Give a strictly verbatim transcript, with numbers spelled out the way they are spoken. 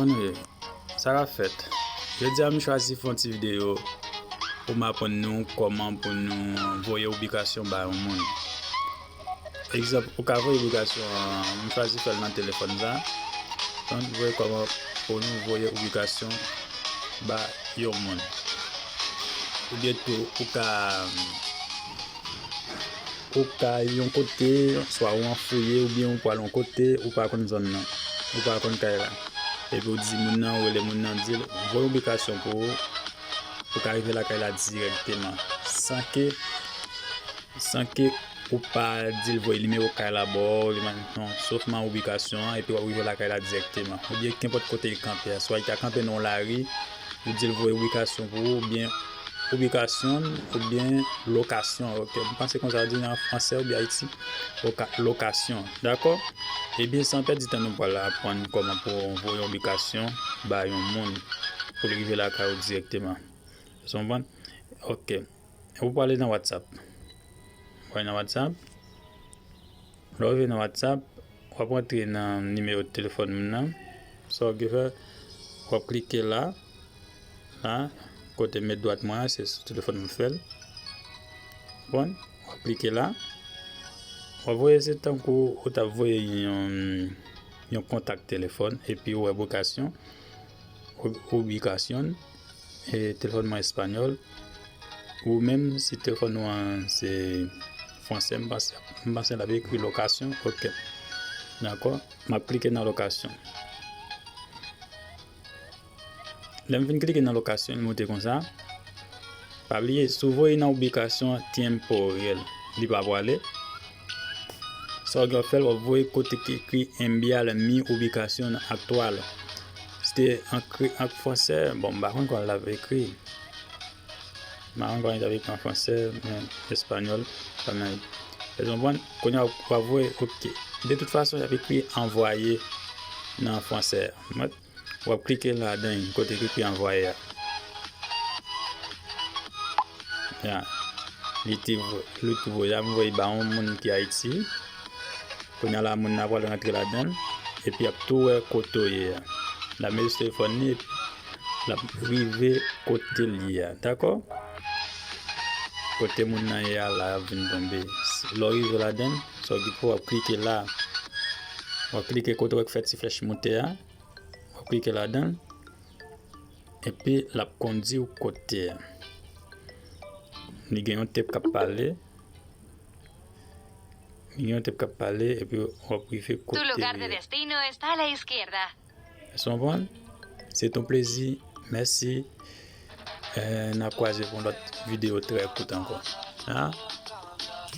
Anyway, sa k ap fèt? Jodi a, m chwazi fè yon ti videyo pou m aprann nou kòman pou nou voye ibikasyon ba yon moun. Egzanp, ou ka voye ibikasyon, m chwazi fè l nan telefòn sa. Donk, voye kòman pou nou voye ibikasyon ba yon moun. Oubyen tou, ou ka ou ka yon kote, swa ou anfouye, oubyen ou pral yon kote, ou pa konn zòn nan, ou pa konn kay la. Epi ou di moun nan, ou rele moun nan, di l, voye ibikasyon pou ou, ou ka rive lakay la dirèkteman, san ke, san ke ou pa di l voye nimewo kay la ba w, li pa, non, sèlman ibikasyon an, epi w ap rive lakay la dirèkteman. Oubyen kenpòt kote li kanpe a, swa li ta kanpe nan yon lari, ou di l voye ibikasyon pou ou, oubyen ibikasyon, oubyen lokasyon. Ok, m panse konsa yo di nan fransè oubyen Ayiti, loka-, lokasyon. Dakò? Ebyen, san pèdi tan, nou pral aprann kòman pou voye yon ibikasyon ba yon moun pou li rive lakay ou dirèkteman. Ou konprann? Ok. Ou prale nan WhatsApp. Ou prale nan WhatsApp. Lè w rive nan WhatsApp, w ap rantre nan nimewo telefòn moun nan. Sa w gen fè, w ap klike la. La, kote m met dwat mwen an, se sou telefòn mwen m fè l. Konprann? W ap klike la. W ap voye, se tankou ou t ap voye yon, yon kontak telefòn, epi w wè ibikasyon, ou, ibikasyon, e telefòn mwen espanyòl. Ou menm, si telefòn ou an se fransè, m panse, m panse l ap ekri lokasyon. Ok. Dakò? M ap klike nan lokasyon. Lè m fin klike nan lokasyon, li monte konsa. Pa bliye, si w voye nan ibikasyon temporèl, li pa prale. Sa w gen w ap fè l, w ap voye kote ki ekri enviar mi ubicación actual. Si te an kre-, an fransè, bon, m pa konn kòman l ap ekri. M pa konn kòman l ap ekri an fransè, men espanyòl, pa nan. Ou konprann? Kounye a, w ap voye, ok. De tout fason, y ap ekri anvwaye nan fransè. Mèt? W ap klike ladan l, kote ki ekri anvwaye a. Ya. Li te vo-, li te voye a, m voye ba yon moun ki Ayiti. Kounye a la, moun nan pral rantre ladan l, epi y ap tou wè kote w ye a. L ap mete sou telefòn li, epi l ap rive kote l ye a. Dakò? Kote moun nan ye a, la, l ap vin tonbe. Lè w rive ladan l, sa w gen pou w ap klike la. W ap klike kote w wè k fè ti flèch monte a. W ap klike ladan l. Epi l ap kondi w kote a. Li gen yon tep k ap pale. Li gen yon tep k ap pale, epi w ap rive kote li ye. Tu lugar de destino está a la izquierda. Ou konprann? C'est un plaisir. Mèsi. Eh, n a kwaze pou yon lòt videyo trè kout ankò. Ha?